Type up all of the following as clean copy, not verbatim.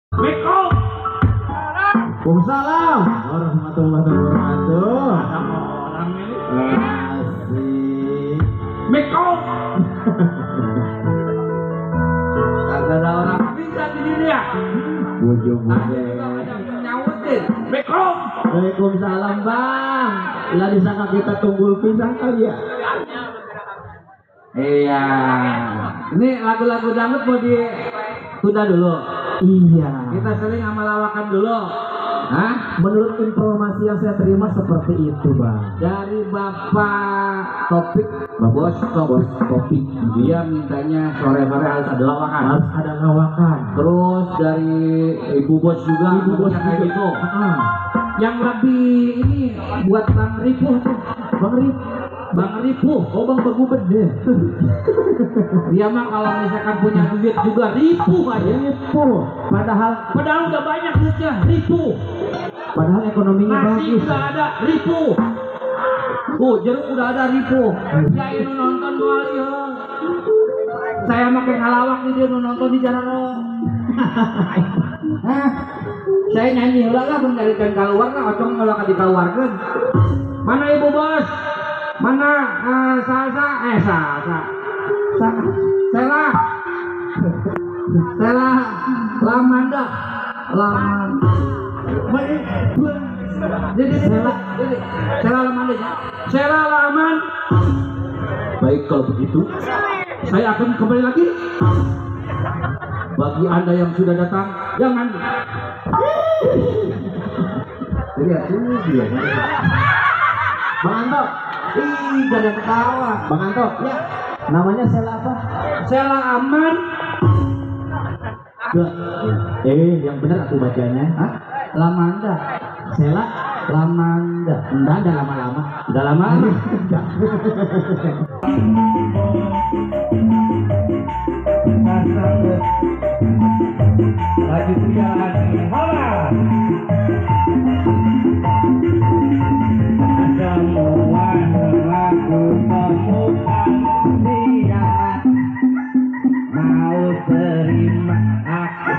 Assalamualaikum. Waalaikumsalam warahmatullahi wabarakatuh. Ada orang ini. Asik. Assalamualaikum. Ada orang bisa di dunia. Bujung bujung. Nyautin. Assalamualaikum. Waalaikumsalam bang. Lah disangka kita tunggul pisang kali ya. Iya. Ini lagu-lagu dangdut mau ditunda dulu. Iya. Kita sering sama lawakan dulu. Hah? Menurut informasi yang saya terima seperti itu, Bang. Dari Bapak Topik, Bos Topik, dia mintanya sore-sore harus ada lawakan. Harus ada lawakan. Terus dari Ibu Bos juga, Ibu Bos kayak gitu. Yang lebih ini buat Bang Ripuh tuh. Bang Ripuh. Bang Ripuh, oh Bang Begubet deh. Dia mah kalau misalkan punya duit juga ripuh aja. Ripuh. Padahal udah banyak duitnya, ripuh. Padahal ekonominya nasi bagus. Udah ada, ripuh. Oh, jeruk udah ada, ripuh. Ya ini nonton moal ya. Saya mah kayak ngalawak nih dia nonton di jalan. Hah? Saya nyanyi heula lah mencarikan keluar lah, ocong kalau dikeluarkeun. Mana Ibu Bos? Mana Salsa? Salsa. Sela. Sela Lamanda. Laman. Jadi Sela. Sela Lamanda ya. Sela Laman. Baik kalau begitu, saya akan kembali lagi. Bagi Anda yang sudah datang, jangan. Jadi aku dia. Bang Anto. Ih, gak ada ketawa. Bang Anto, ya. Namanya Sela apa? Sela Aman. Yang benar aku bacanya. Hah? Lamanda. Sela Lamanda. Enggak ada lama-lama. Udah lama? Enggak. Lagi lagi. Hola. Semua aku temukan dia mau terima aku.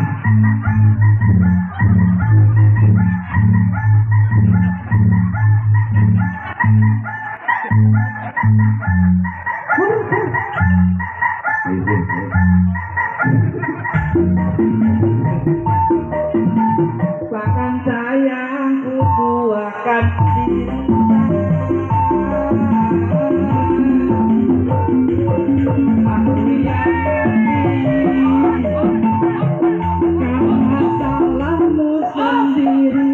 Bahkan sayangku ku akan cinta. Aku yakin karena salahmu sendiri.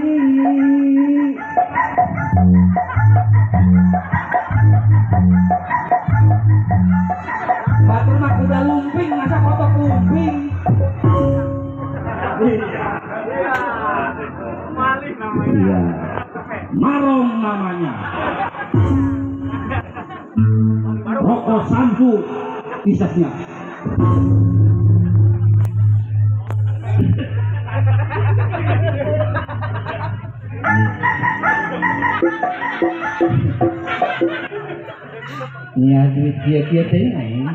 Batur mah kuda lumping, masa kotok lumping. Iya. Marong namanya. Rokok Samsu kisahnya. Nya duit kieu-kieu teh aing.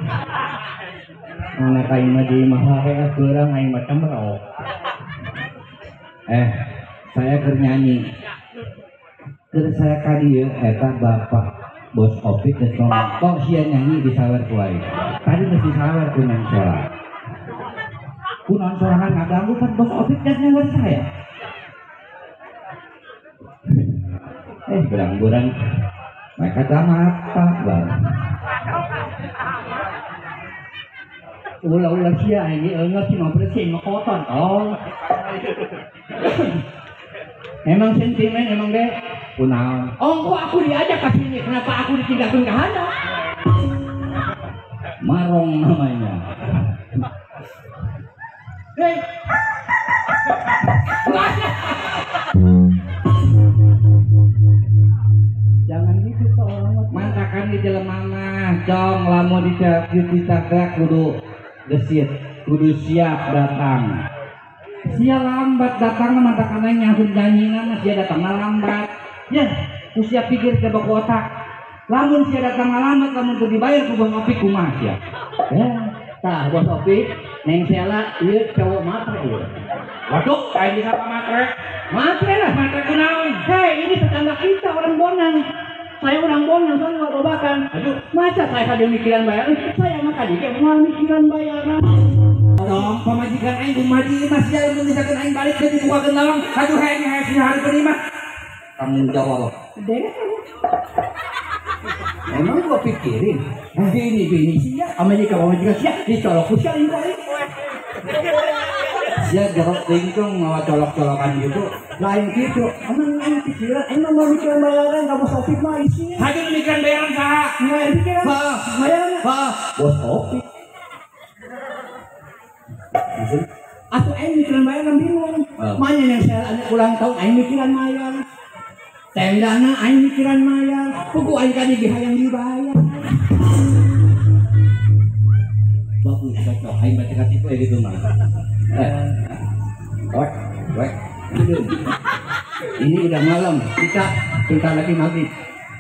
Anak aing mah di imah wae geurang aing mah temrok. Saya keur nyanyi. Keur saya ka dieu eta Bapak Bos Opik geus ngomong, "Kok sia nyanyi disawer ku aing." Tadi geus disawer ku Neng Sela. Kunaon sorangan ngaganggu pan Bos Opik dan nyawer saya. Berang-berang mereka kacamata bang. Ulah-ulah sia ini eungeur cuma bersih mah kotor tolong. Emang sentimen emang deh. Kunaon? Oh, kok aku diajak ke sini, kenapa aku ditinggalkan ke hana? Marong namanya. Hei. Jangan gitu tolong. Mantakan di jelema mah, cong lamun ditabrak kudu gesit, kudu siap datang. Sia lambat datang mantakan nyahun nyanyi sia datang lambat. Ya, ku sia pikir coba ku otak. Lamun sia datang lambat lamun teu dibayar ku Bang Opik kumaha sia? Ya, tah Bos Opik, Neng Sela ieu cowok matre ieu. Waduh, aing disapa matre. Matre lah. Matre kunaon? Hei, ini tetangga kita orang Bonang. Saya orang Bonang, saya luar Babakan. Aduh, masa saya tadi mikiran bayaran? Saya mah tadi ge moal mikiran bayaran. Tolong pamajikan aing kumaha mah sia lamun misalkan aing balik ke dibukakeun lawang. Aduh, hayang hayang sia hareupeun imah. Tanggung jawab. Deh. Emang gua pikirin, bini-bini sia, pamajikan sia dicolok ku sia aing. Sia jeruk tingkung mawa colok-colokan gitu. Lain gitu, emang aing pikiran, emang mau mikiran bayaran ka Bos Opik mah isi. Hayu mikiran bayaran saha? Nggak mikiran. Bayaran. Bos Opik. Atau aing mikiran bayaran bingung. Mana yang saya anak ulang tahun aing mikiran bayar. Tendana aing mikiran bayar. Pugu aing ka di hayang dibayar. Bagus cocok aing baca katipu ya gitu mah. Wek, wek. Ini udah malam, kita bentar lagi maghrib.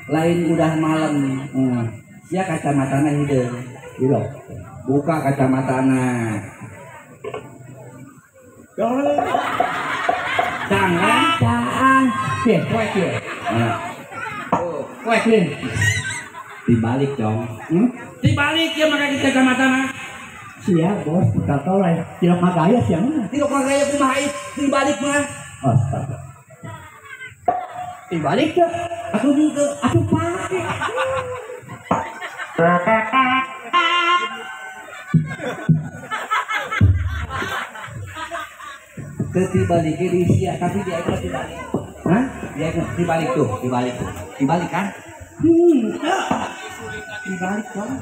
Lain udah malam. Sia kacamatana hideung. Gitu. Buka kacamatana. Jangan, jangan. Oke, wek ya. Nah. Wek ya. Dibalik dong. Dibalik ya maka kita kacamatana. Sia bos, kita tahu lah. Tidak magaya sia mah. Tidak magaya kumaha dibalik mah. Astaga. Dibalik ya. Aku juga, aku pakai. Ketibaliknya di sia, tapi dia ikut dibalik. Hah? Dia ikut dibalik tuh, dibalik tuh. Dibalik kan? Dibalik dong.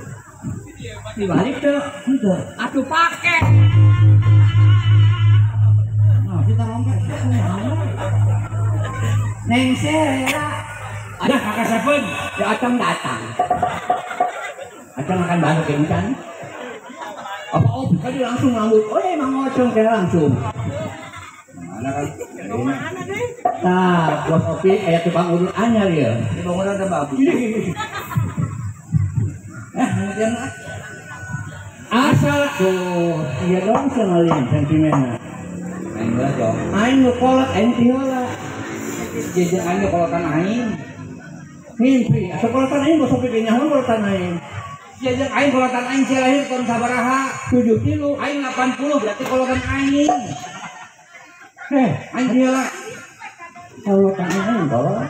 Dibalik tuh. Enggak. Aku pakai. Nah, kita rombak. Neng Sera. Ada kakak Seven. Ya Acang datang. Acang akan baru kencan. Apa oh bukan dia langsung rambut. Oh emang Ocong kayak langsung. Mana kan? Nah, Bos Opik kayak tukang urut anyar ya. Di bangunan ada bagus. Kemudian asal tuh, iya dong sengalin sentimennya. Aing lah dong. Aing nu kolot, aing ti heula. Jejeun aing nu kolotan aing. Mimpi, asa kolotan aing Bos Opik nyaho kolotan aing. Jejeun aing kolotan aing sia lahir tahun sabaraha? 7 kilo. Aing 80 berarti kolotan aing. Aing ti heula. Kolotan aing kolot.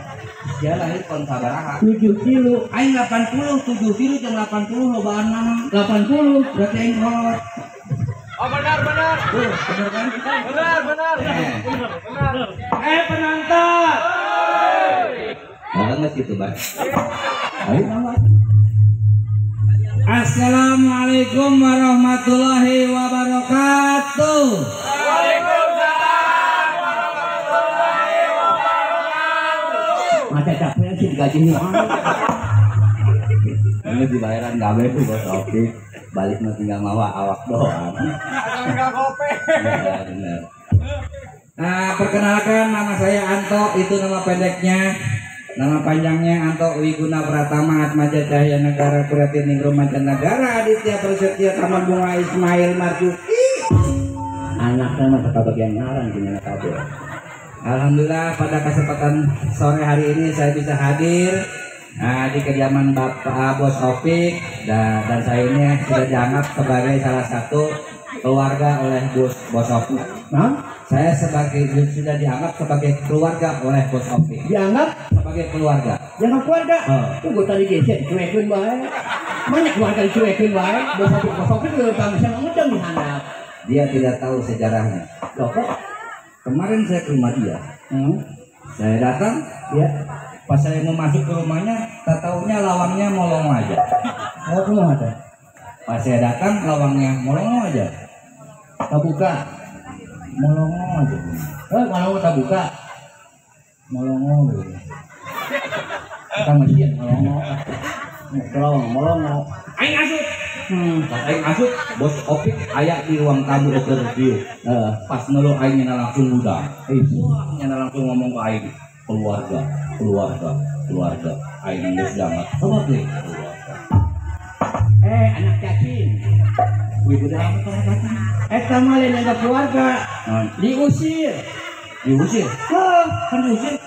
Dia lahir tahun sabaraha? 7 kilo. Aing 80, 7 kilo jeung 80 lobaan mana? 80 berarti aing kolot. Oh benar benar. Tuh, benar kan? Benar benar. Benar. Penonton. Banget gitu, Bang. Ayo tambah. Assalamualaikum warahmatullahi wabarakatuh. Waalaikumsalam warahmatullahi wabarakatuh. Masa capek sih digajinya. Ini dibayaran gawe tuh Bos Opik. Balik mah tinggal mawa awak doang. Tinggal kope. Ya, benar. Nah, perkenalkan nama saya Anto, itu nama pendeknya. Nama panjangnya Anto Wiguna Pratama Atmaja Cahya Negara Prihatiningrum Mancanegara Aditya Prasetya Taman Bunga Ismail Marzuki. Anaknya mah tetap bagian ngaran gimana kabel. Alhamdulillah pada kesempatan sore hari ini saya bisa hadir di kediaman Bapak Bos Opik dan saya ini sudah dianggap sebagai salah satu keluarga oleh Bos Opik. Nah? Saya sebagai sudah dianggap sebagai keluarga oleh Bos Opik. Dianggap sebagai keluarga. Dianggap keluarga? Oh. Tunggu tadi gesek dicuekin bae. Banyak keluarga dicuekin bae. Bos Opik, Bos Opik udah bangsa ngomong di handap. Dia tidak tahu sejarahnya. Loh kok? Kemarin saya ke rumah dia. Saya datang, ya. Pas saya mau masuk ke rumahnya, tak taunya lawangnya molong aja. Oh, kumaha teh? Pas saya datang, lawangnya molong aja. Tak buka. Molongo aja. Molongo tak buka. Molongo. Kita masih molongo. Molongo, molongo. Aing asup. Pas aing asup, Bos Opik aya di ruang tamu keur dieu. Pas ngeluh aing nyana langsung udah. Wah, nyana langsung ngomong ke aing, keluarga, keluarga, keluarga. Aing geus dianggap sebagai keluarga. Anak cacing. Wih budang perabatan. Eta mah lain ada keluarga. Diusir. Diusir. Heh, kan diusir.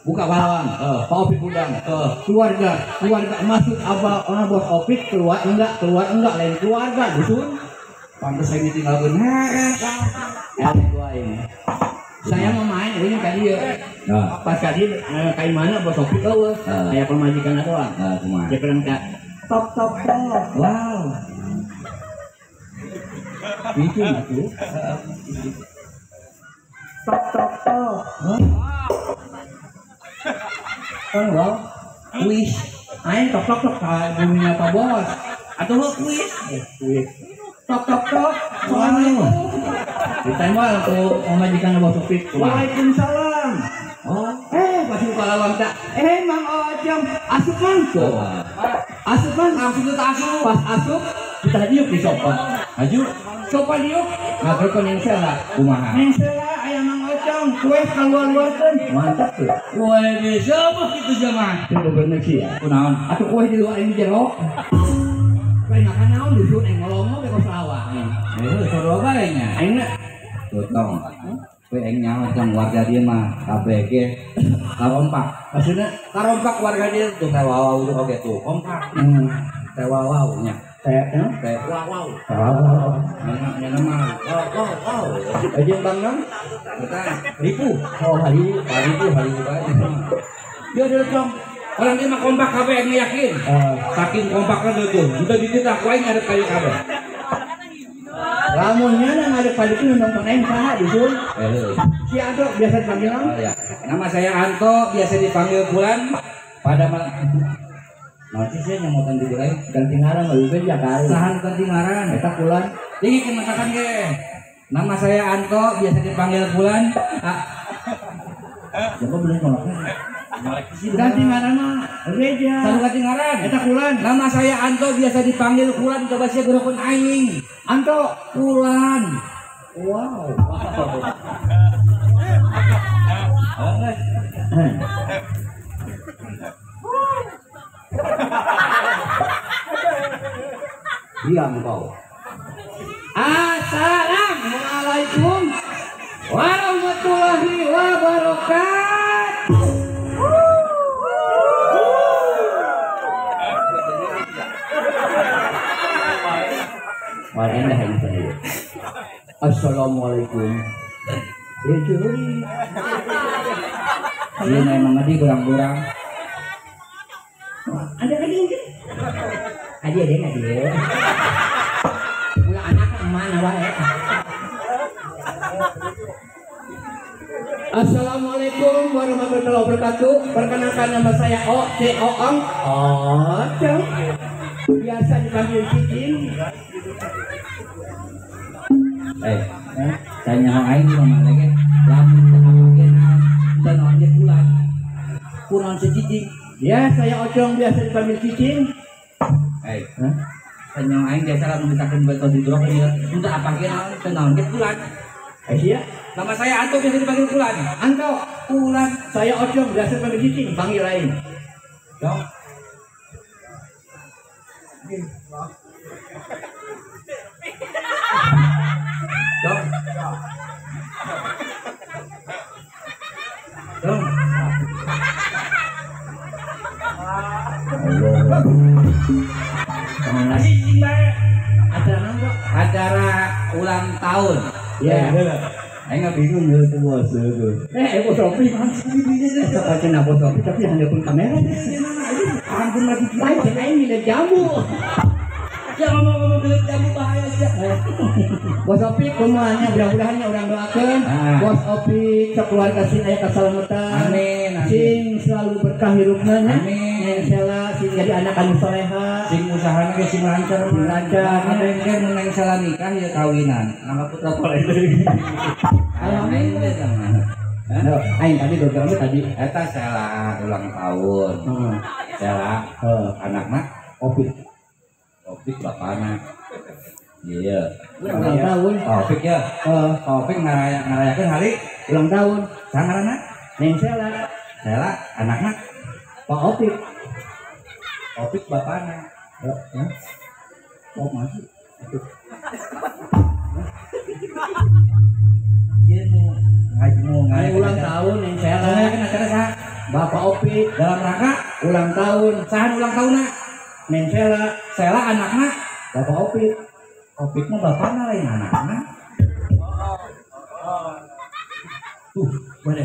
Buka lawang. Pak Opik budang. Keluarga, keluarga masuk abah orang bos Opik keluar enggak lain keluarga dusun. Pantes saya ditinggalkeun. Heeh. Ini. Saya mau main ini tadi ya. Nah, pas tadi kayak mana bos Opik eueuh. Aya pamajikan doang. Heeh, kumaha? Dia bilang ka tok tok tok. Wow. Itu atuh. Tok tok tok. Kan wow. Kuis. Aing tok tok tok ka bunyinya Pak Bos. Atuh lo kuis. Kuis. Tok tok tok. Assalamualaikum. Ditembak ku pamajikan Bos Opik. Waalaikumsalam. Oh, pas buka lawang tak. Mang Ojong, asup mang tuh. Asup mang, langsung tuh asup. Pas asup, kita diuk di sofa. Maju. Sofa diuk, ngatur ke Neng Sela. Kumaha? Neng Sela aya Mang Ojong, kue kaluar-luarkeun. Mantap tuh. Kue bisa mah kitu mah. Itu bener sih ya. Kunaon? Atuh kue di luar ini jero. Kue makan naon dusun aing ngolongo be kos lawang. Sarua bae nya. Aing na tuh tong. Kue aing nyaho tong warga dia mah kabeh ge karompak. Maksudna karompak warga dia tuh teh wawaw tuh oge tuh kompak. Teh wawaw nya. Teh teh wawaw. Nya mah wow wow wow. Ajeun Bang Nang eta ripu. Oh, hari ripu hari bae. Dia dia tong. Orang dia mah kompak kabeh aing yakin. Saking kompakna tuh. Udah dititah ku aing ngadep kayu kabeh. Lamun nya ngadep kayu itu nonton aing saha dusun. Si Anto biasa dipanggil naon? Oh, ya. Nama saya Anto, biasa dipanggil Bulan. Pada malam nanti saya nyamotan di aing ganti ngaran mah beja ya kali. Sahan ganti ngaran eta Kulan. Jadi kenakakan ge. Nama saya Anto, biasa dipanggil Bulan. Ah. Siapa belum ngoloknya? Ganti ngaran mah beja. Sanu ganti ngaran eta Kulan. Nama saya Anto, biasa dipanggil Kulan, coba sia gerokeun aing. Anto Kulan. Wow. Diam kau. Assalamualaikum warahmatullahi wabarakatuh. Wah, endah ini saya. Assalamualaikum. Curi. Iya memang tadi kurang-kurang. Ada kali ini. Adi ada nggak dia? Ulah anak mana wae. Assalamualaikum warahmatullahi wabarakatuh. Perkenalkan nama saya O C O Ong. Ocong. Biasa dipanggil Cicing. Saya nyaho aing di mana lagi? Lamun teu apake naon, teu naon ge pulang. Kunaon si Cicing? Ya, saya Ocong biasa dipanggil Cicing. Saya nyaho aing biasa lamun misalkan beto di drop ieu, teu apake naon, teu naon ge pulang. Iya. Nama saya Anto biasa dipanggil Pulan. Anto, Pulan. Saya Ocong biasa dipanggil Cicing, panggil lain. Dong. Dong. Dong. Acara ulang tahun. Ya. Aing nggak bingung ya itu bos itu. Bos Sopi. Kenapa bos Sopi tapi hanya pun kamera. Ampun lagi lain aing milik jamu. Ya ngomong-ngomong milik jamu bahaya sih. Bos Opik kumahanya mudah-mudahan orang doakan. Bos Opik sekeluarga sing aya kasalamatan. Amin. Sing selalu berkah hirupna nya. Amin. Neng Sela sing jadi anak anu soleha. Sing usahana ge sing lancar. Sing lancar. Amin ge mun Neng Sela nikah ya kawinan. Nama putra toleh deui. Amin. Aing tadi doang tadi eta Sela ulang tahun. Sela anakna Opik. Opik bapana. Iya. Ulang tahun. Opik ya. Opik ngarayakeun hari ulang tahun. Saha ngaranna? Neng Sela. Sela anakna Pak Opik. Opik bapana. Heeh. Oh, masih. Ieu nu ngajmu ngayakeun ulang tahun yang saya ngayakeun acara saha? Bapak Opi dalam rangka ulang tahun. Saha ulang tahunna? Neng Sela. Sela anakna Bapak Opi. Opik mah bapakna lain anakna. Tuh, mana?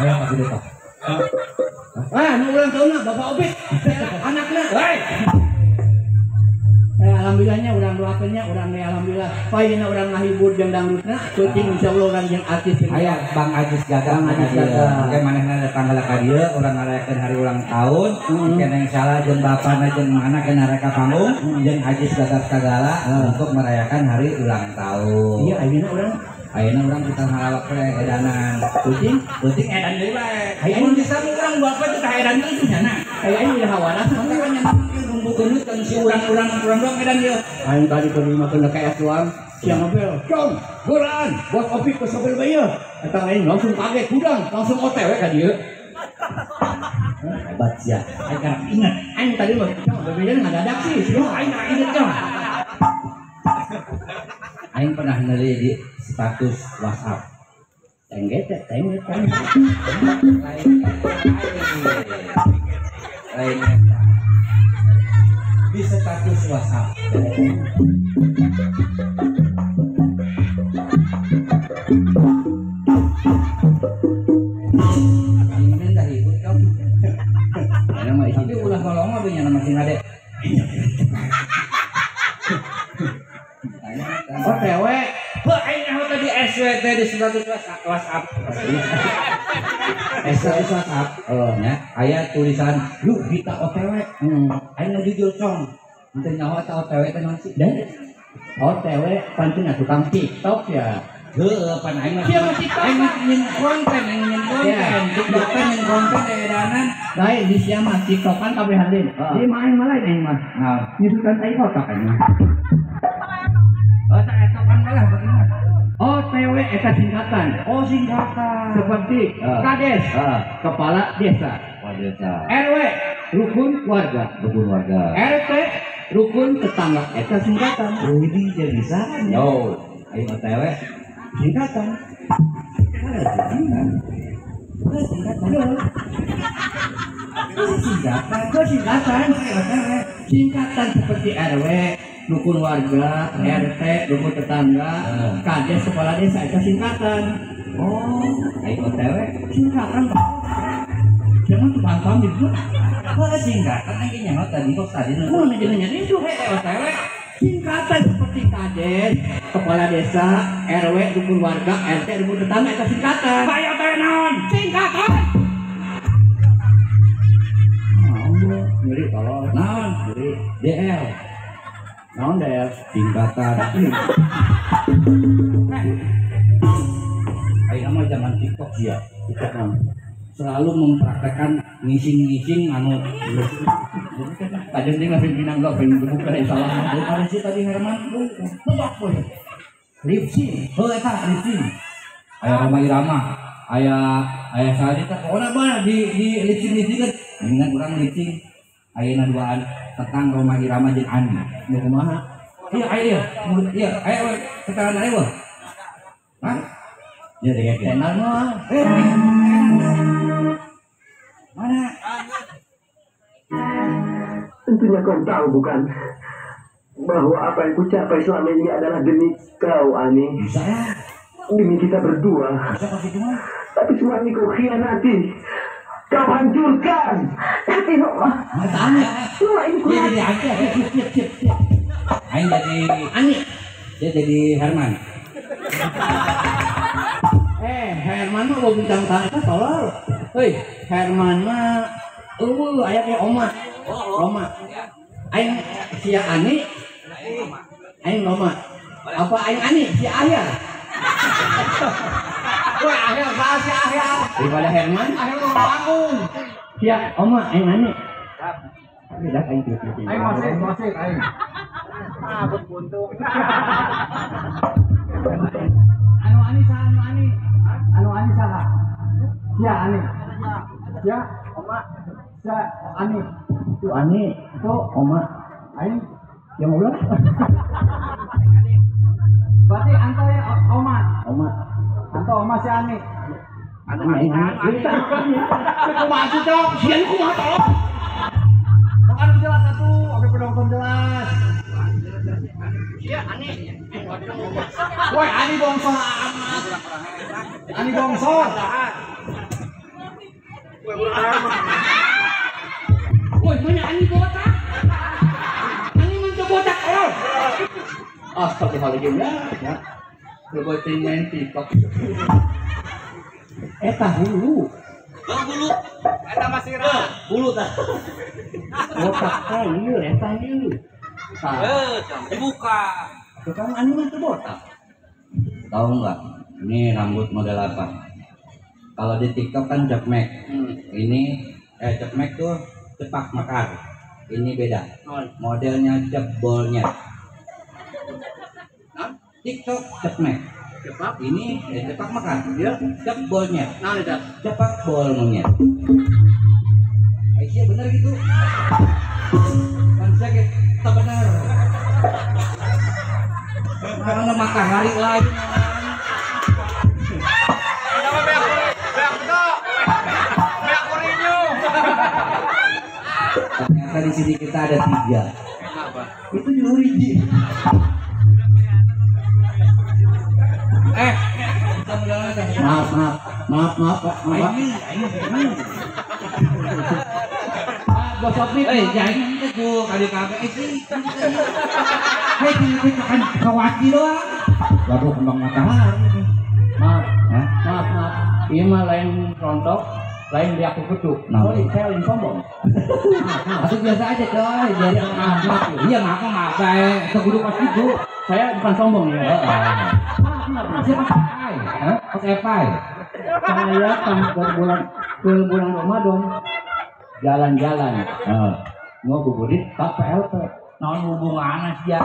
Ayo Pak Gede tah. Ah, nu ulang tahunna Bapak Opi. Sela anakna. Hei. Alhamdulillahnya urang doakeunnya urang we alhamdulillah. Payeuna urang ngahibur jeung dangdutna, kucing insyaallah urang jeung artis. Aya Bang Ajis Gagang. Bang Ajis Gagang. Oke manehna datang ka dieu urang ngarayakeun hari ulang tahun. Engke Neng Sala jeung bapana jeung mana kena reka panggung jeung Ajis Gagap sagala untuk merayakan hari ulang tahun. Iya ayeuna urang ayeuna urang kita ngalawak we edanan. Kucing, kucing edan deui bae. Ayeuna bisa urang bapak teh edan deui nya. Ayeuna udah hawaras maka nya bumbu gendut kan si urang-urang urang doang edan ieu. Aing tadi keur makan ka es doang, siang ngobel, "Cong, goran, bos Opik ke sopir bae ieu." Eta aing langsung kaget, hudang, langsung OTW ka dieu. Hebat sia. Aing karek inget. Aing tadi mah cong bebejan ngadadak sih, sia aing karek inget cong. Aing pernah neli di status WhatsApp. Tengget, tengget, tengget. Lain di status WhatsApp. Ini dah ikut kamu. Tapi ulah kolong mah punya nama sing ade. OTW. Heuh aing nyaho tadi SWT di status WhatsApp. Status WhatsApp. Oh nya aya tulisan yuk kita OTW. Aing nu jujur cong. Henteu nyaho eta OTW teh naon sih? Dan OTW pancen tukang TikTok ya. Heuh pan aing mah. Sia mah TikTok. Aing nyin konten, aing nyin konten. TikTok nyin konten edanan. Lain di sia mah TikTokan kabehan deui. Di mah aing mah lain aing mah. Naon? Nyusutan tai kotak aing mah. Oh, tak etokan malah bagaimana? OTW eta singkatan. Oh, singkatan. Seperti Kades, kepala desa. Kepala desa. RW, rukun warga. Rukun warga. RT, rukun tetangga. Eta singkatan. Oh, ini jadi bisa. Yo, ayo OTW singkatan. Singkatan. Singkatan. Singkatan. Singkatan. Singkatan seperti RW, rukun warga, RT, rukun tetangga, Kades, kepala desa itu singkatan. Oh, ayo OTW singkatan. Jangan tuh paham gitu. Kok singkatan aing nyaho tadi kok tadi. Kok nanya itu OTW singkatan seperti Kades, kepala desa, RW, rukun warga, RT, rukun tetangga itu singkatan. Ayo OTW naon? Singkatan. Nyeri tolong. Naon? Nyeri DL. Naon DL? Singkatan. Ayo mah zaman TikTok ya. TikTok naon? Selalu mempraktekkan ngising-ngising anu tadi dia nggak pimpinan gak pengen buka salah. Dari sih tadi Herman nebak boy. Lipsing. Heuh eta lipsing. Aya Roma Irama, aya aya saha teh pokona mah di lipsing-lipsing kan. Mendingan urang lipsing ayeuna duaan tentang Roma Irama jeung Andi. Nu kumaha? Iya, aya ieu. Iya, aya setelan aya weh. Hah? Ya deh ya. Kenal mah. Mana? Tentunya kau tahu bukan bahwa apa yang kucapai selama ini adalah demi kau, Ani. Bisa ya? Demi kita berdua. Bisa kok gitu mah. Tapi semua ini kau khianati. Kau hancurkan. Tapi Roma. Semua ini Dia jadi Ani. Aing jadi Ani. Dia jadi Herman. Herman mah bawa bintang tanah tolol. Hei, Herman mah eueuh aya kayak Oma. Roma. Aing sia Ani. Aing Roma. Apa aing Ani sia Ayah? Wah, Ayah saha sia Ayah? Daripada Herman, Ayah mah panggung. Sia Oma aing Ani. Beda aing tuh. Aing masih aing. Ah, buntu. Anu Ani saha anu Ani? Anu Ani saha? Sia Ani. Sia Oma. Sia Ani. Itu Ani, itu Oma. Aing Yang ngobrol? Berarti Anto ya Oma. Oma. Anto Oma si Ani. Anu Ani. Kumaha sih, Cok? Sia kumaha tolong. Bukan jelas satu, oke penonton jelas. Iya, Ani. Woi, Ani bongso amat. Ani bongso. Woi, mana Ani botak? Ani mencoba botak, oh. Astagfirullahaladzim ya. Coba main TikTok. Eta hulu. Bang hulu. Eta masih ra. Hulu tah. Botak tah ieu eta ieu. Eh, dibuka. Tukang Ani mah teu botak. Tahu nggak? Ini rambut model apa? Kalau di TikTok kan cepmek. Ini cepmek tuh cepak mekar. Ini beda. Modelnya cebolnya. TikTok cepmek. Cepak. Ini cepak mekar. Iya. Cebolnya. Nah, itu. Cepak bol monyet. Aisyah bener gitu. Kan saya kita benar. Mana matahari lain. Ternyata di sini kita ada 3. Itu juri. Maaf, maaf, maaf, Pak. Maaf. Bos Opik. Jangan itu kali kabeh sih. Hei, ini kan kawaki doang. Waduh, kembang matahari. Maaf, maaf, maaf. Ini mah lain rontok, lain dia aku kutu. Sorry, saya lain sombong. Maksud biasa aja, coy. Biar maaf, maaf. Iya, maaf, maaf. Saya segudu pas itu. Saya bukan sombong ya. Maaf, maaf. Siapa Epai? Pas Epai. Saya ke bulan Ramadan jalan-jalan. Ngabuburit ka PLP. Naon hubunganna sia?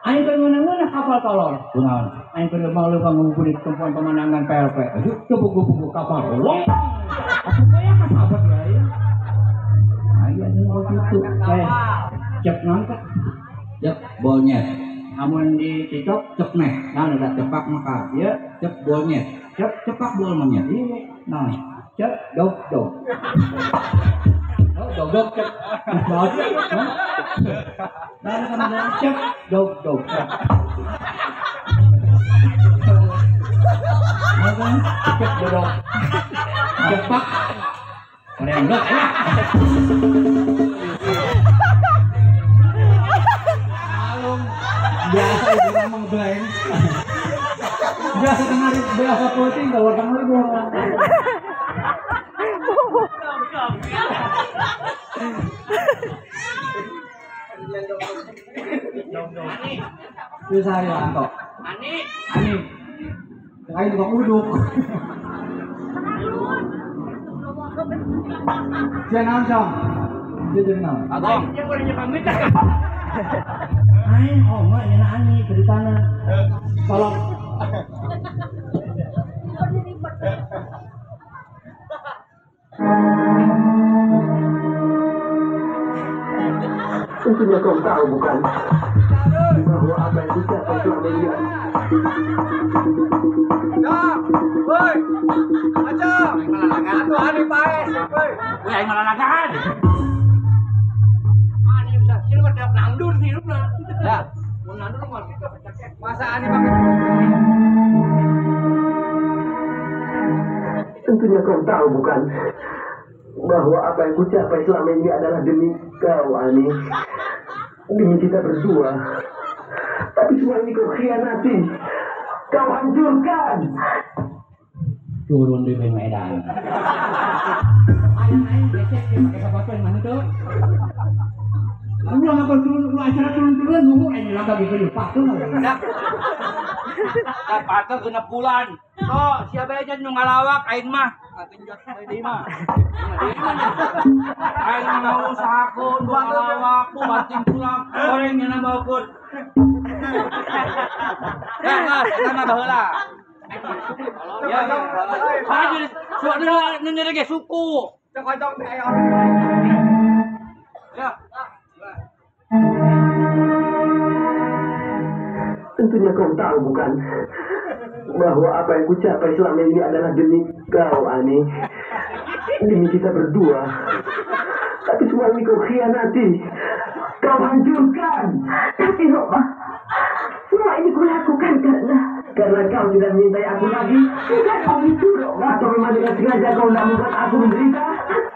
Aing keur ngeunah-ngeunah kapal tolol. Kunaon? Aing keur malu ngabuburit tumpuan pemandangan PLP. Aduh, buku-buku kapal. Wong. Aku mah ka sahabat ya. Aya nu kitu. Cek nangka. Cek bolnya. Amun di TikTok cepmek. Nah, udah cepak mekar. Iya, cep bolnya. Cep cepak bol monyet. Iya. Nah, cep dog dog. Oh, dog dog cep. Nah, cep dog dog. Cep dog. Cepak. Rendok ya. Biasa ibu ngomong blank. Biasa dengar, biasa putih, nggak warna gua. Bisa hari Anto. Ani, Ani. Lain tukang uduk. Dia naon, Cong? Dia jadi naon? Abang. Aing oma nya Ani ceritana. Tolong. Tentunya kau tahu bukan bahwa apa yang dicapai selama ini. Woi, macam malalagaan tuh Ani paes, woi. Woi, aing malalagaan. Ani bisa sini mah tiap nandur sih hidupna. Ya, mun nandur mah kitu masa Ani pakai. Tentunya kau tahu bukan bahwa apa yang kucapai selama ini adalah demi kau, Ani. Demi kita berdua. Tapi semua ini kau khianati. Kau hancurkan. Turun di Medan. Aing becek dia pakai sepatu yang mana tuh? Lu apa turun, lu acara turun-turun nunggu aing laga gitu di patung. Nah, patung genep bulan. Toh, siapa aja nu ngalawak aing mah. Ngagenjot bae deui mah. Aing mah usahakeun nu ngalawak, ku banting tulang, goreng nya baukun. Ya, geus, eta mah baheula. Ya, ya. Suara nu ge suku. Ya. Tentunya kau tahu bukan bahwa apa yang kucapai selama ini adalah demi kau, Ani. Demi kita berdua. Tapi semua ini kau khianati. Kau hancurkan. Tapi Roma, semua ini kulakukan karena kau tidak mencintai aku lagi. Bukan begitu, Roma. Atau memang dengan sengaja kau tidak membuat aku menderita?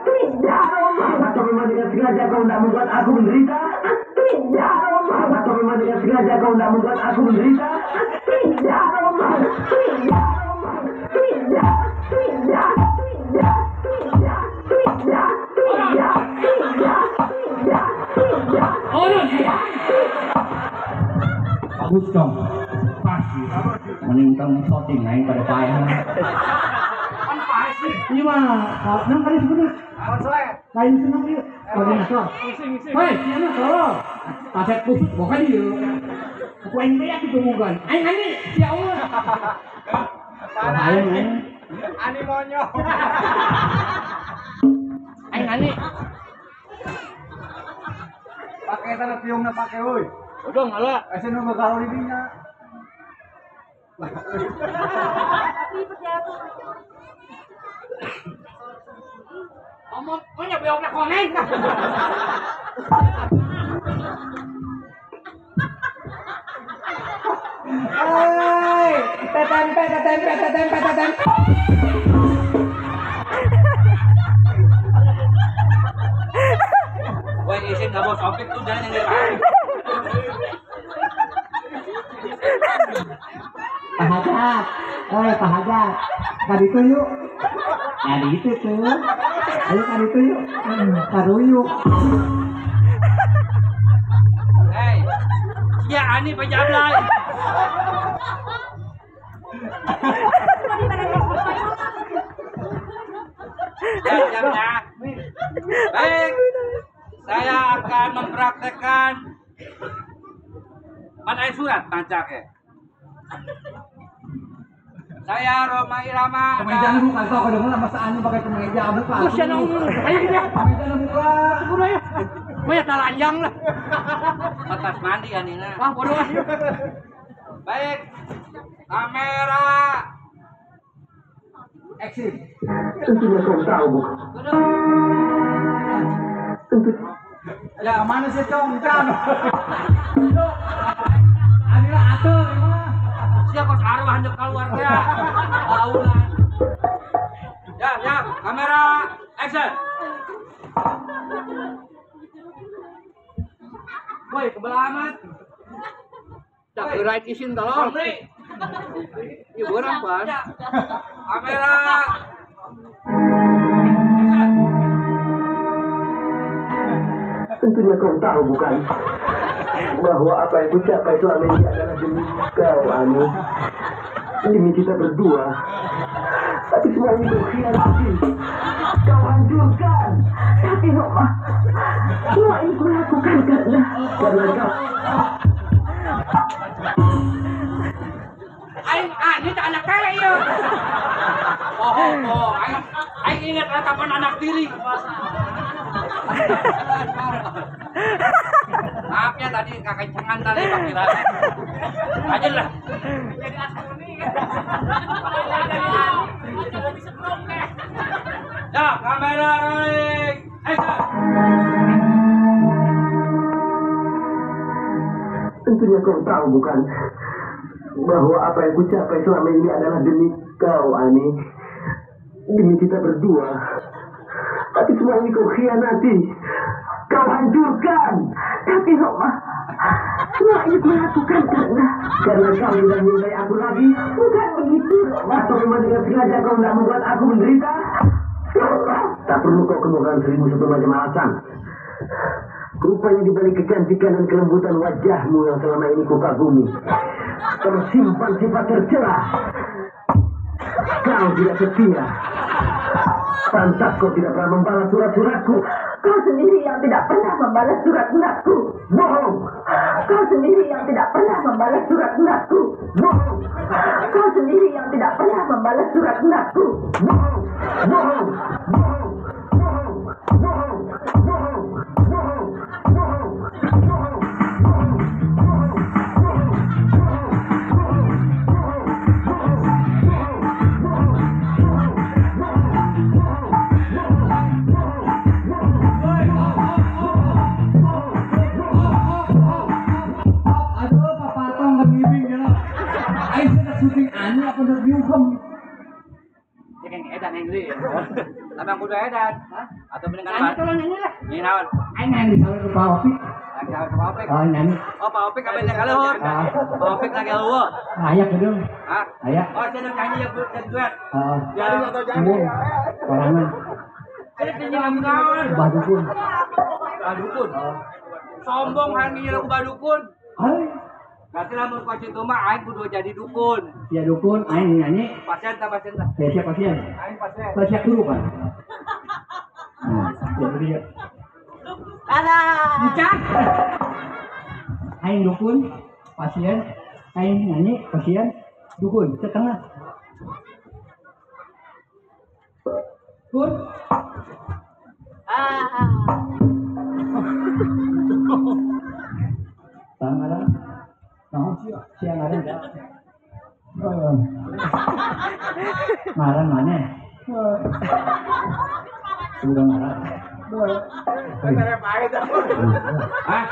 Tidak, Roma. Atau memang dengan sengaja kau tidak membuat aku menderita? Tidak, Roma. Atau memang dengan sengaja kau tidak membuat aku menderita? Tidak, Roma. Tidak, Roma. Tidak, tidak, tidak, tidak, tidak, tidak, tidak, tidak, tidak. Bagus dong. Pas. Mending tong shooting aing pada paeh. Kan paeh sih. Iya mah, nang kali sebenarnya. Lain senang ieu. Koordinator. Hei, sia mah tolong. Kaset khusus boga dieu. Ku aing teh ditungguan. Aing ani sia eueuh. Aing aing. Ani monyong. Aing ani. Pakai tanah piungna pake euy. Udah ngalah. Asa nu bakal di dinya. Omong, punya piungna koneng. Hei, tetempe tetempe tetempe tetempe. Woi, izin nggak mau sopit tuh jalan yang dari Pak Hajat, Pak Hajat, kaditu yuk. Nah itu tuh, ayo kaditu yuk, karuyuk. Hei, sia ani pejablay. Ya, ya. Baik, saya akan mempraktekkan mana surat pajak ya. Saya Roma Irama. Kemeja buka, kau dengar masa anu pakai kemeja buka. Terus ya nong, ayo kita. Kemeja buka. Bodoh ya. Banyak telanjang lah. Atas mandi kan ini. Wah bodoh lah. Baik, kamera. Action. Tentunya kau tahu bukan? Tentu. Ya mana sih cong? Can. Anila atur. Siapa kos arwah hendak keluar ya. Laulan. Ya, ya, kamera action. Woi, kebelah amat. Tak berat isin tolong. Ini borang, Pak. Kamera. Tentunya kau tahu bukan bahwa apa yang kucapai selama ini adalah demi kau, Ani. Demi kita berdua. Tapi semua ini kau khianati. Kau hancurkan. Tapi Roma, semua ini kulakukan karena kau. Aing ani tak anak kere ya. Oh, aing ingat ratapan anak tiri. Maaf ya tadi kakencengan tadi Pak Kira. Aja lah. Jadi asmuni kan. Ya, kamera rolling. Action. Tentunya kau tahu bukan bahwa apa yang kucapai selama ini adalah demi kau, Ani. Demi kita berdua. Tapi semua ini kau khianati. Kau hancurkan. Tapi Roma, semua ini kulakukan karena kau tidak mencintai aku lagi. Bukan begitu, Roma. Atau memang dengan sengaja kau tidak membuat aku menderita? Roma, tak perlu kau kemukakan 1001 macam alasan. Rupanya di balik kecantikan dan kelembutan wajahmu yang selama ini kukagumi, tersimpan sifat tercela. Kau tidak setia. Pantas kau tidak pernah membalas surat-suratku. Kau sendiri yang tidak pernah membalas surat-suratku. Bohong. Kau sendiri yang tidak pernah membalas surat-suratku. Bohong. Kau sendiri yang tidak pernah membalas surat-suratku. Bohong. Bohong. Bohong. Bohong. Bohong. Bohong. Bohong. Bohong. Bohong. Bohong. Bohong. Bohong. Bohong. Edan yang deui. Tapi aku kudu edan. Atau mendingan nyanyi tolong nyanyi lah. Nyanyi naon? Aing nyanyi saur ke Pak Opik. Nyanyi ke Pak Opik. Oh, nyanyi. Oh, Pak Opik kabeh ka leuhur. Pak Opik lagi eueuh. Aya kudu. Hah? Aya. Oh, sia nyanyi ya duet. Heeh. Ya, sorangan. Ada nyanyi lagu naon? Badukun. Badukun. Sombong hang nyanyi lagu badukun. Hai. Berarti lamun ku kitu mah aing kudu jadi dukun. Ya dukun, aing nyanyi. Pasien ta pasien ta? Ya siap pasien. Aing pasien. Pasien turu kan. Nah, ya begitu. Alah. Bukan. Aing dukun, pasien, aing nyanyi, pasien, dukun, setengah. Kun. Ah. Tangan. Naon sih? Sia ngaran. Ngaran mana? Udah ngaran. Ah,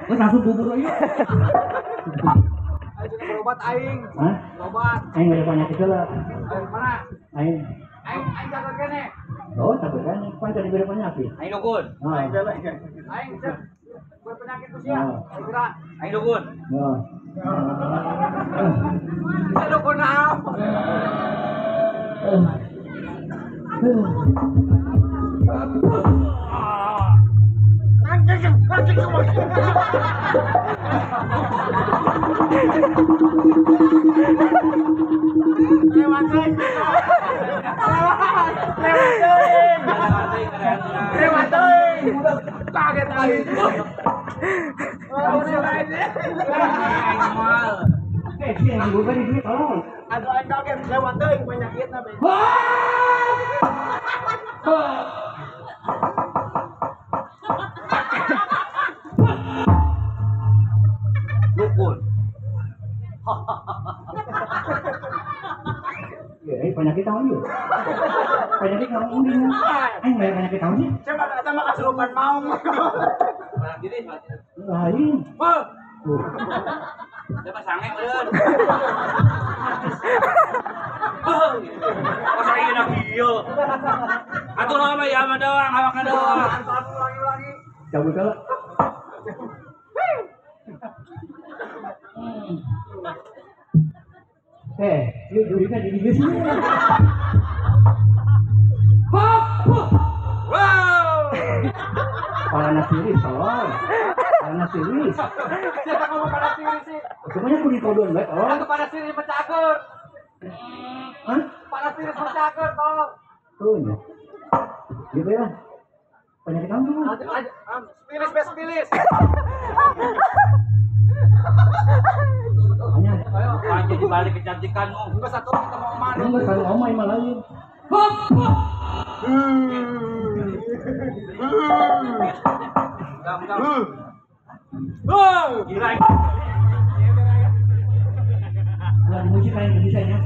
geus langsung bubur ieu. Aing berobat aing. Hah? Berobat. Aing ada penyakit heula. Aing mana? Aing. Aing aing takut kene. Oh, takut kene. Pan tadi bere penyakit. Aing dukun. Aing aing berpenyakit ku sia. Aing gerak. Aing dukun. Heeh. Bisa dukun naon? Kaget aing. Eh, sih yang gue beri duit tolong. Aduh, aing kaget lewat teuing penyakitna be. Dukun. Ya, penyakit tahun yuk. Penyakit tahun ini. Aing banyak penyakit tahun sih. Saya mah kasurupan maung. Lain. Dia mah sange meureun. Masa ieu na kieu. Atuh mah ya mah doang, awakna doang. Ulangi-ulangi. Cabut heula. Eh, ieu jurina di dieu sih. Hop. Wow. Parana siris, tolong. Parana siris. Siapa ngomong pada siris sih? Semuanya kudu ditodon bae, tolong. Aku pada siris pecakur. Hah? Pada siris pecakur, tolong. Tuh ya. Gitu ya. Penyakit kamu tuh. Spilis, bes spilis. Hanya. Ayo, jadi balik kecantikanmu. Enggak satu ketemu oma. Enggak satu oma emang lain. Hop. Gila. Ulah dimuji kayak bisa ya.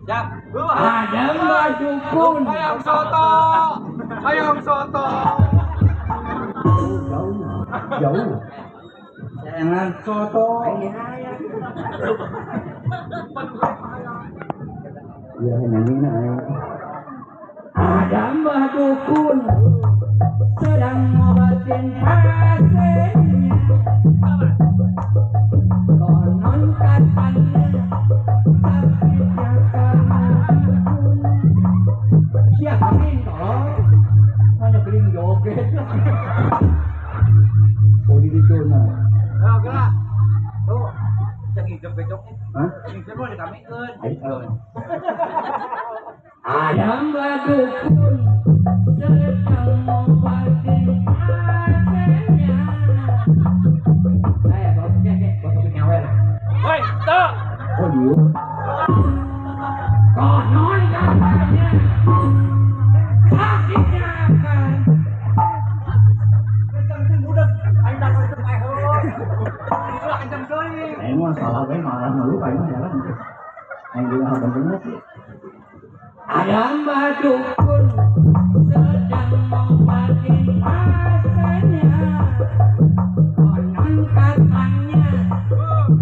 Siap. Ada mbak dukun. Hayang soto. Hayang soto. Jauh. Jauh. Jangan soto. Ya nyanyi na. Ada mbah dukun sedang ngobatin pasiennya. Konon katanya sakitnya karena dukun. Siapa kering tolong? Mana kering joget? Oh di situ nah. Ayo gerak. Tuh, bisa ngidep besoknya. Hah? Ngidep mau dikamikeun. Ayo. Ada mbah dukun sedang ngobatin pasiennya. Eh, bawa kek, bawa kek nyawer. Woi, tuh. Oh, dia. Konon katanya sakitnya akan. Kenceng budak, aing tak kenceng aing heula. Ulah kenceng teuing. Aing mah salah bae marah malu aing mah heran. Aing juga hal pentingnya sih. Ada mbah dukun sedang ngobatin pasiennya. Konon katanya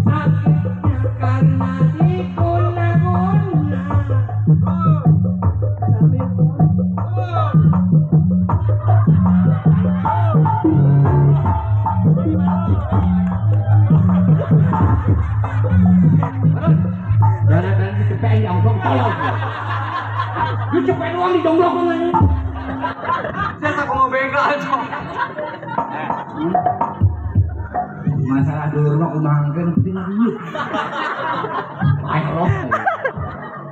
sakitnya karena diguna-guna. Lu cepet doang di jonggrok lu nanya. Saya tak mau bengkel, Cok. Masalah dulur mah kumaha engkeun penting duit. Ayo roh.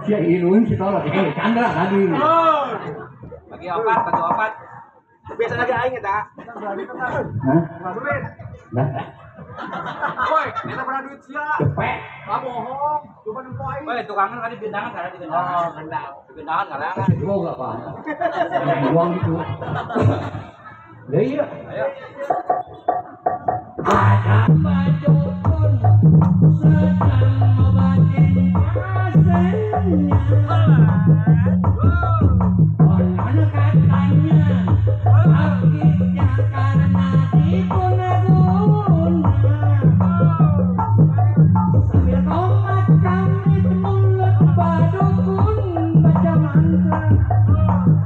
Sia iluin si tolol. Chandra tadi. Bagi opat, bagi opat. Biasa lagi aing eta. Hah? Duit. Dah. Woi, eta pernah duit sia. Cepet. Ah bohong, coba nempo aing. Woi, tukangan tadi gendangan karena di gendangan. Oh, gendang. Di gendangan karena. Gua enggak paham. Buang gitu. Lah iya. Ayo. Ada dukun sedang ngobatin pasiennya. Konon katanya sakitnya karena diguna-guna. Sambil tomat kamit mulut badukun baca mantra.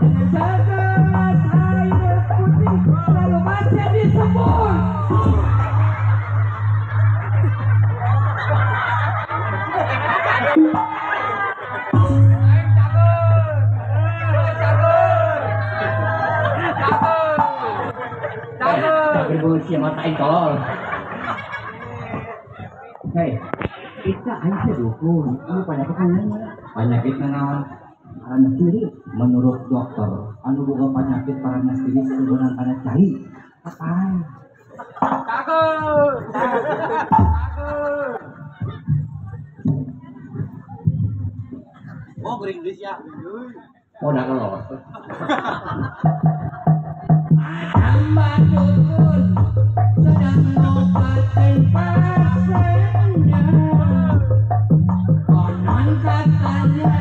Dengan segelas air putih lalu baca disebut. Mata tolol. Hei, kita aja dukun. Ini penyakit mana? Penyakit naon? Paranas tiris. Menurut dokter, anu boga penyakit paranas tiris sebenarnya kana cai. Apa? Cakep. Cakep. Oh, gering geus ya. Oh, dah kalau. Ada dukun sedang ngobatin pasiennya. Konon katanya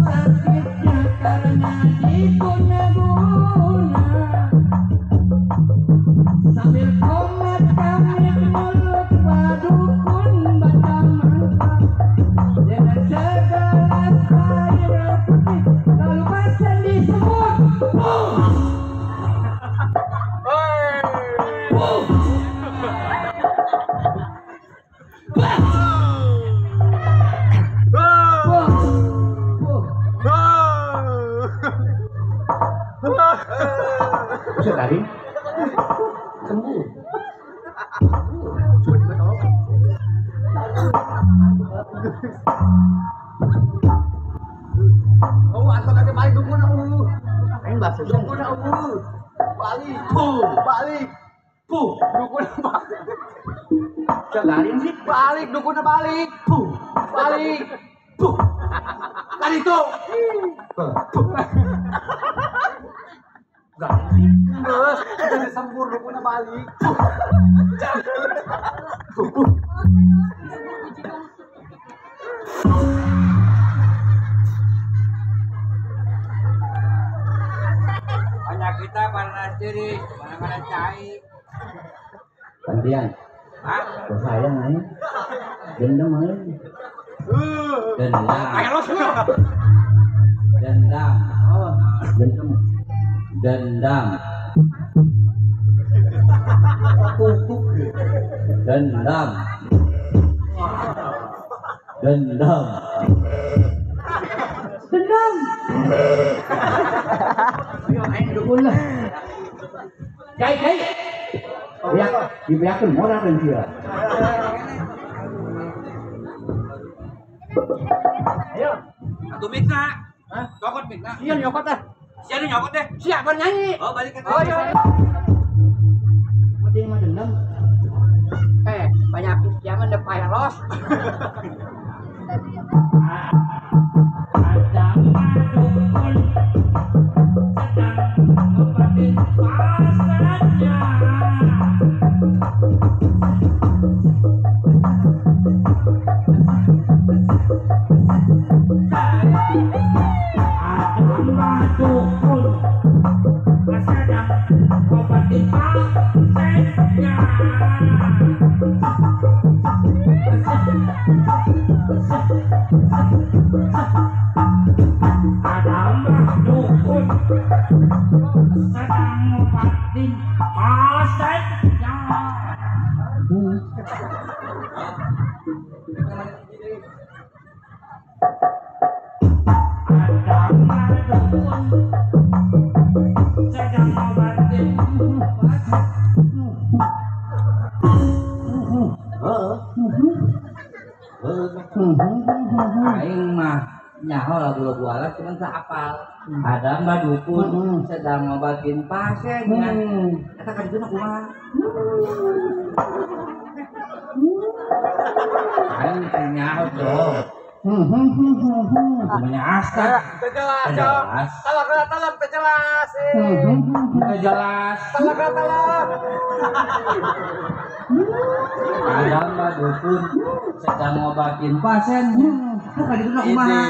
sakitnya karena diguna-guna. Sambil komat kamit mulut badukun baca mantra. Dengan segelas air putih lalu pasien disebut. Boom! Bisa tadi sembuh. Oh, anton aja balik dukun aku. Aing bahasa dukun aku. Balik, puh, balik. Puh, dukun balik. Garing sih, balik dukun balik. Puh, balik. Puh. Tadi tuh. Puh. Garing sih. Terus, udah disembur dukunnya balik. Puh. Banyak kita panas diri, mana-mana cai. Gantian. Hah? Saya main. Dendam main. Dendam. Dendam. Oh, dendam. Dendam. Tutup. Dendam. Dendam. Dendam. Ayo aing dukun lah. Cai, cai. Ya, dibeakeun modal dan sia. Ayo. Atuh mikna. Hah? Cokot mikna. Sia nyokot ah. Sia nu nyokot deh. Sia bernyanyi. Oh, balik ke. Oh, iya. Penting mah dendam. Penyakit kiamat udah virus. Ada dukun sedang ngobatin pasiennya. Ada dukun sedang ngobatin pasiennya. Ada dukun sedang ngobatin pasiennya. Ada Nyaho lagu-lagu Arab cuman tak apal. Ada mbah dukun sedang ngobatin pasiennya. Eta ka dituna kumaha? Aing teh nyaho dong. Namanya astag. Teu jelas, Cong. Talak talak teu jelas. Teu jelas. Talak talak. Ada mbah dukun sedang ngobatin pasiennya. Eta ka dituna kumaha?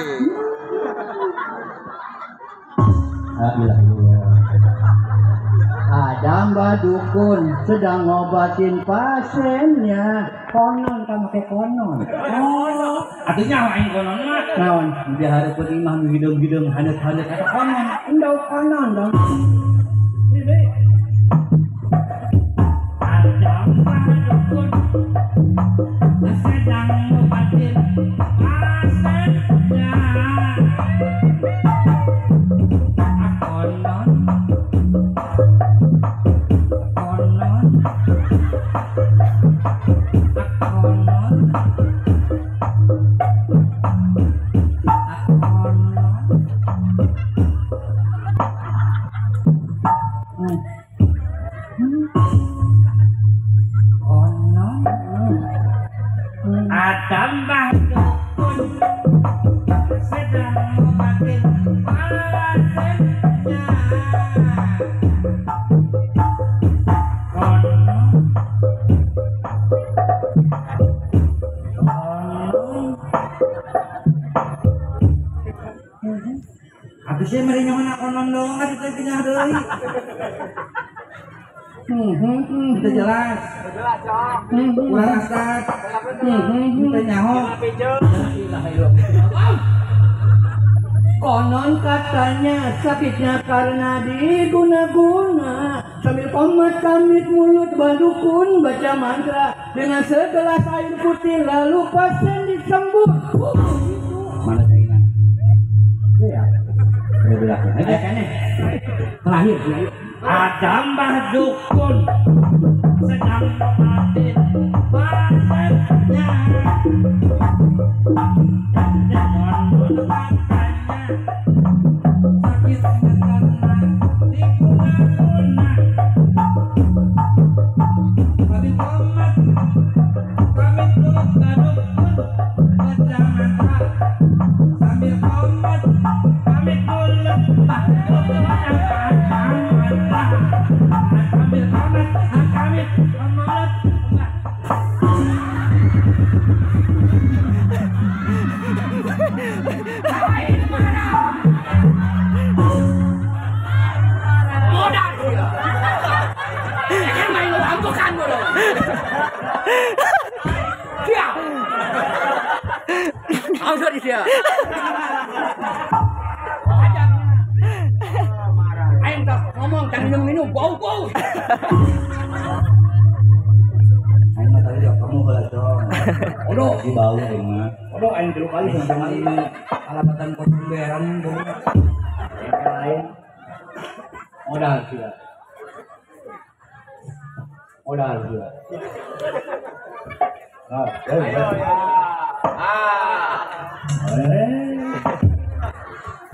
Ada mbah dukun sedang ngobatin pasiennya. Konon kan make konon. Oh, artinya aing konon mah. Naon? Di hareupeun imah nu hideung-hideung haneut-haneut eta konon. Endau konon dong. Ada mbah dukun sedang ngobatin pasiennya. Konon konon konon konon konon ada mbah dukun sedang ngobatin pasiennya. Konon konon atuh sia mere nyaho konon doang atuh teh kenyah deui. Teu jelas. Teu jelas, Cong. Urang astag. Teu nyaho. Konon katanya sakitnya karena diguna-guna. Sambil komat kamit mulut badukun baca mantra dengan segelas air putih lalu pasien disembuh. Mana caina? Ya. Terakhir. Ada mbah dukun sedang ngobatin pasiennya. Konon katanya sakitnya karena diguna-guna. Sambil komat kamit mulut badukun baca mantra. Sambil komat kamit mulut badukun baca mantra. Sambil komat kamit mulut. Dia. Aing tak ngomong, tak minum-minum, bau-bau. Aing mah tadi kamu heula dong. Odo, di bau aing mah. Odo aing 3 kali sama ini alamatan kocumberan bau. Lain. Modal dia. Modal dia. Ah, ayo. Ah.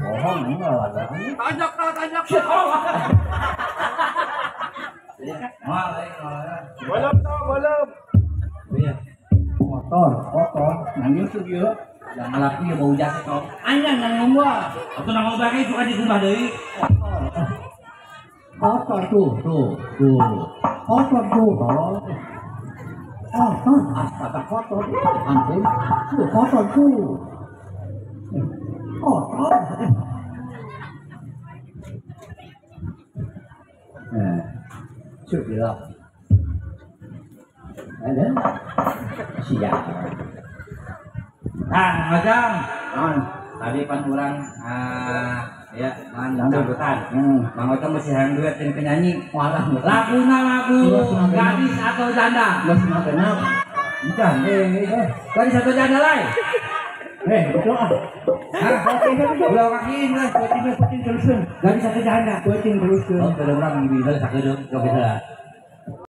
Bohong ini malah ada. Tanjak tanjak. Belum toh, belum. Iya. Kotor, kotor. Nangis tuh dia. Jangan laku ya bau jasa toh. Anjang nang ngomba. Atau nang ngomba kayak suka dikumbah deui. Kotor tuh, tuh, tuh. Kotor tuh, tolong. Kotor, astaga kotor. Ampun, tuh kotor tuh. Kotor. Nah, cukup. Ada? Siap. Nah, Majang. Tadi pan urang ya, man dangdutan. Mang Ocong masih hayang duet jeung penyanyi. Walah, laguna lagu gadis atau janda. Geus mah genap. Encan, gadis atau janda lain. Betul ah. Hah? Ulah kaki lah, kucing teruskeun. Gadis atau janda. Kucing teruskeun. Oh, kada urang bisa sakedeung, sok bisa.